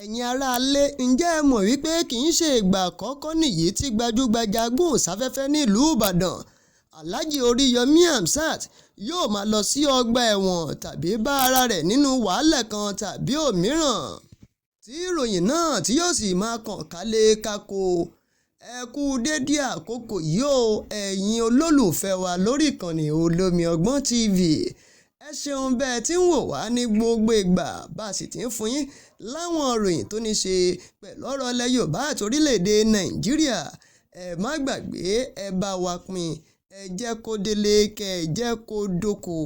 Ẹ̀yin aráalé, ǹjẹ́ ẹ mọ̀ wípé kì í ṣe ìgbà àkọ́kọ́ nìyí tí gbajúgbajà agbóhùnsáfẹ́fẹ́ nílùú Ìbàdàn, Alhaji Oríyọmí Hamzat, yóò máa lọ sí ọgbà ẹ̀wọ̀n tàbí bá ara rẹ̀ nínú wàhálà kan tàbí òmíràn, tí ìròyìn náà tí yóò sì máa kàn kálé kákó? Ẹ kú dédé àkókò yìí o, ẹ̀yin olólùfẹ́ wa lórí ìkànnì Olómi Ọgbọ́n TV. Ẹ ṣeun bẹ́ẹ̀ tí ń wò wá ní gbogbo ìgbà, bá a sì ti ń fún yín láwọn ìròyìn tó ní ṣe pẹ̀lú ọ̀rọ̀ ilẹ̀ Yorùbá àti orílẹ̀-èdè Nàìjíríà. Ẹ má gbàgbé, ẹ bá wa pín, ẹ jẹ́ kó délé, kẹ́ ẹ jẹ́ kó dóko.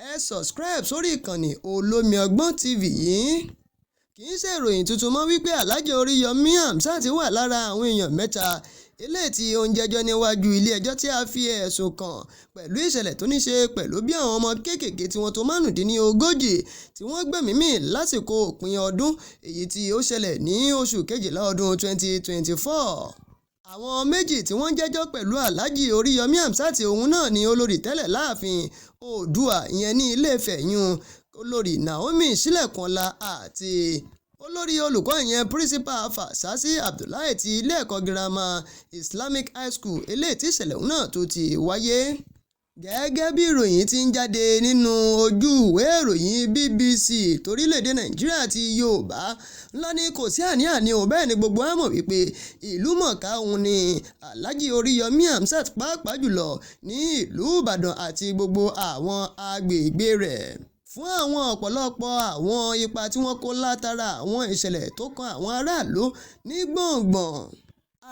Ẹ subscribe sórí ìkànnì Olómi Ọgbọ́n TV yìí. Kì í ṣe ìròyìn tuntun mọ́ wípé Alhaji Oríyọmí Hamzat wà lára àwọn èèyàn mẹ́ta eléyìí tí ó ń jẹ́jọ́ níwájú ilé-ẹjọ́ tí a fi ẹ̀sùn kàn pẹ̀lú ìṣẹ̀lẹ̀ tó ní ṣe pẹ̀lú bí àwọn ọmọ kéékèèké tí wọ́n tó 35 tí wọ́n gbẹ̀mí mì lásìkò òpin ọdún, èyí tí ó ṣẹlẹ̀ ní oṣù kejìlá ọdún 2024. Àwọn méjì tí wọ́n ń jẹ́jọ́ pẹ̀lú Alhaji Oríyọmí Hamzat òun náà ni olórí tẹ́lẹ̀ láàfin Oòduà ìyẹn ní Ilé-Ifẹ̀ yún Olórí Naomi Sílẹ̀kùnọlá àti olórí olùkọ́ ìyẹn Principal Fasasi Abdullahi ti ilé ẹ̀kọ́ girama Islamic High School eléyìí tí ìṣẹ̀lẹ̀ ọ̀hún náà tó ti wáyé. Gẹ́gẹ́ bí ìròyìn ti ń jáde nínú ojú ìwé ìròyìn BBC torílẹ̀-èdè Nàìjíríà ti Yorùbá ńlá ní kò sí àní-àní ò, bẹ́ẹ̀ ni gbogbo wa mọ̀ wípé ìlú mọ̀ọ́ká òun ni Alhaji Oríyọmí Hamzat, pàápàá jùlọ ní ìlú Ìbàdàn àti gbogbo àwọn agbègbè rẹ̀, fún àwọn ọ̀pọ̀lọpọ̀ àwọn ipa tí wọ́n kó látara àwọn ìṣẹ̀lẹ̀ tó kan àwọn aráàlú ní gbọ̀ngbọ̀n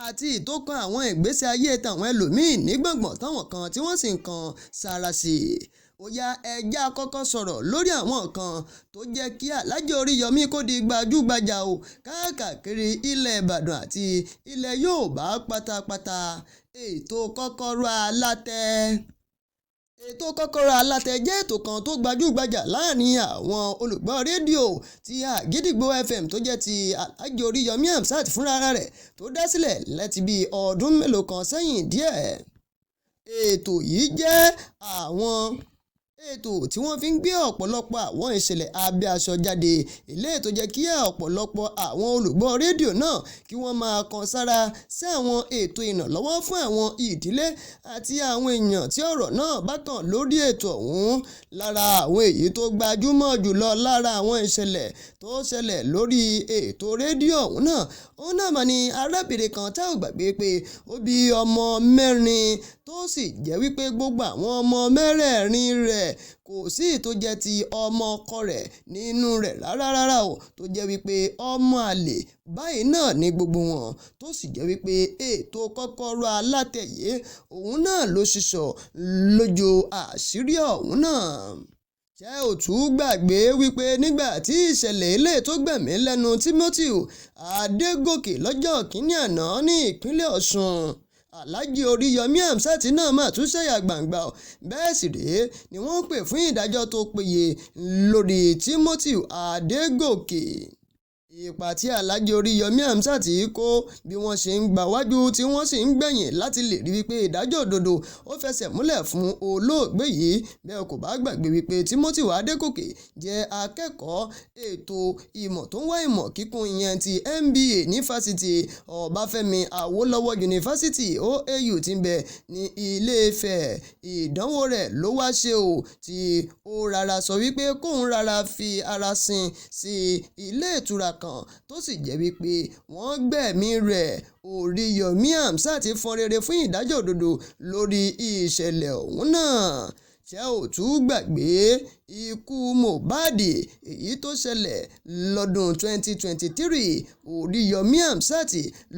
àti tó kan àwọn ìgbésí ayé tàwọn ẹlòmíín ní gbọ̀ngbọ̀n, táwọn kan tí wọ́n sì ń kan sáárá sí i. Ó yá, ẹ jẹ́ á kọ́kọ́ sọ̀rọ̀ lórí àwọn nǹkan tó jẹ́ kí Alhaji Oríyọmí kó di gbajúgbajà o káàkiri ilẹ̀ Ìbàdàn àti ilẹ̀ Yorùbá pátápátá. Ètò Kọ́kọ́rọ́ Alátẹ. Ètò Kọ́kọ́rọ́ Alátẹ jẹ́ ètò kan tó gbajúgbajà láàrin àwọn olùgbọ́ rédíò tí Àgídìgbo FM tó jẹ́ ti Alhaji Oríyọmí Hamzat fúnra rẹ̀ tó dá sílẹ̀ láti bí ọdún mélòó kan sẹ́yìn díẹ̀. Ètò yìí jẹ́ àwọn ètò tí wọ́n fi ń gbé ọ̀pọ̀lọpọ̀ àwọn ìṣẹ̀lẹ̀ abẹ́ aṣọ jáde, eléyìí tó jẹ́ kí ọ̀pọ̀lọpọ̀ àwọn olùgbọ́ rédíò náà kí wọ́n máa kan sáárá sí àwọn ètò ìrànlọ́wọ́ fún àwọn ìdílé àti àwọn èèyàn tí ọ̀rọ̀ náà bá kàn lórí ètò ọ̀hún. Lára àwọn èyí tó gbajúmọ̀ jùlọ lára àwọn ìṣẹ̀lẹ̀ tó ṣẹlẹ̀ lórí ètò rédíò ọ̀hún náà, òun náà mà ní arábìnrin kan tá ò gbàgbé pé ó bí ọmọ mẹ́rin, tó sì jẹ́ wípé gbogbo àwọn ọmọ mẹ́rẹ̀ẹ̀rin rẹ̀ kò sí tó jẹ́ ti ọmọ ọkọ rẹ̀ nínú rẹ̀ rárá rárá o, tó jẹ́ wípé ọmọ àlè báyìí náà ní gbogbo wọn, tó sì jẹ́ wípé ètò Kọ́kọ́rọ́ Alátẹ yìí òun náà ló ṣíṣọ lójú àṣírí ọ̀hún náà. Ṣé ò tún gbàgbé wípé nígbà tí ìṣẹ̀lẹ̀ eléyìí tó gbẹ̀mí lẹ́nu Timothy Adégòkè lọ́jọ́ kìíní àná ní ìpínlẹ̀ Ọ̀ṣun, Alhaji Oríyọmí Hamzat náà mà tún ṣẹ̀yà gbangba, bẹ́ẹ̀ sì rèé ni wọ́n ń pè fún ìdájọ́ tó péye lórí Timothy Adégòkè. Ipa tí Alhaji Oríyọmí Hamzat kó bí wọ́n ṣe ń gbáwájú tí wọ́n sì ń gbẹ̀yìn láti lè rí wípé ìdájọ́ òdodo ó fẹsẹ̀ múlẹ̀ fún olóògbé yìí. Bẹ́ẹ̀ kò bá gbàgbé wípé Timothy Adégòkè jẹ́ akẹ́kọ̀ọ́ ètò ìmọ̀ tó ń wá ìmọ̀ kíkún ìyẹn ti MBA ní fásitì Ọbáfẹ́mi Awólọ́wọ̀ Yunifásítì OAU tí ń bẹ ní Ilé-Ifẹ̀. Ìdánwò rẹ̀ ló wá ṣe o, tí ó rárá sọ wípé kóun rárá fi ara sin sí ilé ìtura kan, tó sì jẹ́ wípé wọ́n gbẹ̀mí rẹ̀. Oríyọmí Hamzat fọn rere fún ìdájọ́ òdodo lórí ìṣẹ̀lẹ̀ ọ̀hún náà. Ṣé ò tún gbàgbé ikú Mohbad èyí tó ṣẹlẹ̀ lọ́dún 2023? Oríyọmí Hamzat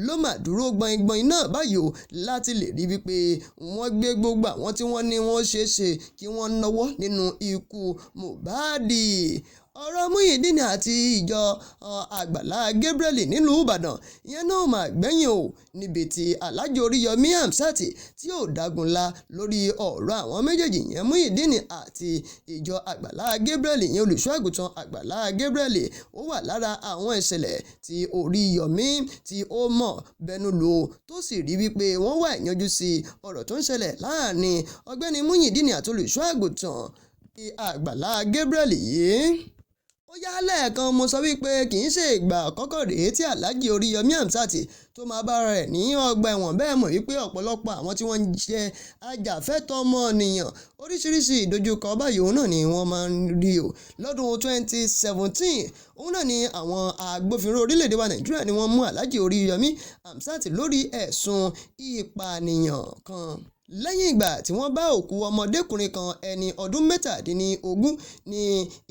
ló mà dúró gbọ̀ngbọ̀n náà báyìí o láti lè rí wípé wọ́n gbé gbogbo àwọn tí wọ́n ní wọ́n ṣeé ṣe kí wọ́n náwó nínú ikú Mohbad. Ọ̀rọ̀ Muyideen àti ìjọ Àgbàlá Gabriel nílùú Ìbàdàn ìyẹn náà mà gbẹ̀yìn o, níbi tí Alhaji Oríyọmí Hamzat tí ò dágunlá lórí ọ̀rọ̀ àwọn méjèèjì yẹn, Muyideen àti ìjọ Àgbàlá Gabriel ìyẹn olùṣọ́-àgùntàn Àgbàlá Gabriel. Ó wà lára àwọn ìṣẹ̀lẹ̀ tí Oríyọmí tí ó mọ̀ bẹnu lù tó sì rí wípé wọ́n wá ìyanjú sí ọ̀rọ̀ tó ń ṣẹlẹ̀ láàrin ọ̀gbẹ́ni Muyideen àti olùṣọ́-àgùntàn Àgbàlá Gabriel yìí. Ó yá, lẹ́ẹ̀kan mo sọ wípé kì í ṣe ìgbà àkọ́kọ́ rèé tí Alhaji Oríyọmí Hamzat tó máa bá ara rẹ̀ ní ọgbà ẹ̀wọ̀n. Bẹ́ẹ̀ mọ̀ wípé ọ̀pọ̀lọpọ̀ àwọn tí wọ́n ń jẹ́ ajàfẹ́tọ̀ọ́ ọmọnìyàn, oríṣiríṣi ìdojúkọ báyìí òun náà ni wọ́n máa ń rí o. Lọ́dún 2017, òun náà ni àwọn agbófinró orílẹ̀-èdè wa Nàìjíríà ni wọ́n mú Alhaji Oríyọmí Hamzat lórí ẹ̀sùn ìpànìyàn kan lẹ́yìn ìgbà tí wọ́n bá òkú ọmọdékùnrin kan, ẹni ọdún 17, ní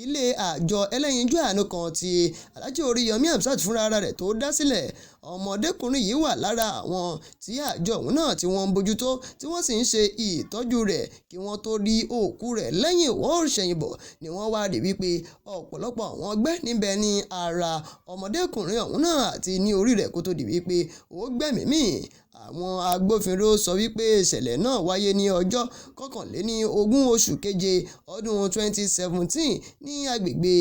ilé àjọ ẹlẹ́yinjú àánú kan tí Alhaji Oríyọmí Hamzat fúnra rẹ̀ tó dá sílẹ̀. Ọmọdékùnrin yìí wà lára àwọn tí àjọ òun náà tí wọ́n ń bójútó, tí wọ́n sì ń ṣe ìtọ́jú rẹ̀ kí wọ́n tó rí òkú rẹ̀. Lẹ́yìn wọ́n ṣẹ̀yìnbọ̀ ni wọ́n wá rí wípé ọ̀pọ̀lọpọ̀ àwọn ọgbẹ́ níbẹ̀ ní ara ọmọdékùnrin ọ̀hún náà àti ní orí rẹ̀ kó tó di wípé ó gbẹ́mìí mì. Àwọn agbófinró sọ wípé ìṣẹ̀lẹ̀ náà wáyé ní ọjọ́ 21 oṣù keje ọdún 2017 ní agbègbè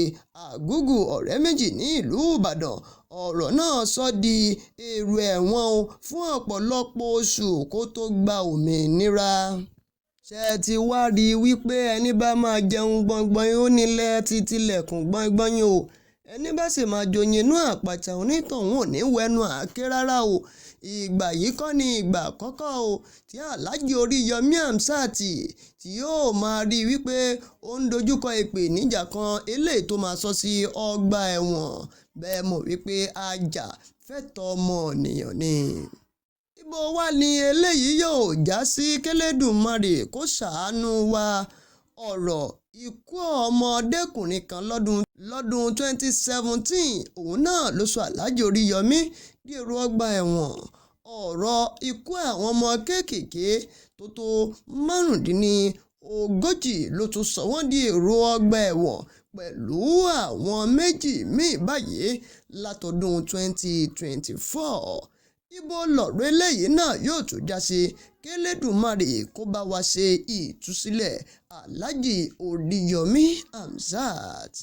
Àgùgù Ọ̀rẹ́méjì ní ìlú Ìbàdàn. Ọ̀rọ̀ náà sọ di èrò ẹ̀wọ̀n fún ọ̀pọ̀lọpọ̀ oṣù kó tó gba òmìnira. Ṣé ẹ ti wá rí i wípé ẹni bá máa jẹun gbọ̀ngbọ̀n ó nílẹ̀ ti tilẹ̀kùn gbọ̀ngbọ̀n o, ẹni bá sì máa joyin inú àpáta, onítọ̀hún ò ní wẹnu àáké rárá o? Ìgbà yìí kọ́ ni ìgbà àkọ́kọ́ o tí Alhaji Oríyọmí Hamzat tí yóò máa rí wípé ó ń dojúkọ ìpèníjà kan eléyìí tó máa sọ sí ọgbà ẹ̀wọ̀n. Bẹ́ẹ̀ mọ̀ wípé ajàfẹ́tọ̀ọ́ ọmọnìyàn ni. Ibo wá ni eléyìí yóò já sí? Kẹlẹ́dùmarè kó ṣàánú wa. Ọ̀rọ̀ ikú ọmọdékùnrin kan lọ́dún 2017, òun náà ló sọ Alhaji Oríyọmí di èrò ọgbà ẹ̀wọ̀n. Ọ̀rọ̀ ikú àwọn ọmọ kéékèèké tó tó 35 ló tún sọ wọ́n di èrò ọgbà ẹ̀wọ̀n pẹ̀lú àwọn méjì míì báyìí látọdún 2024. Ibo lọ̀rọ̀ eléyìí náà yóò tún já sí? Kẹlẹ́dùmarè kó bá wa ṣe ìtúsílẹ̀ Alhaji Oríyọmí Hamzat.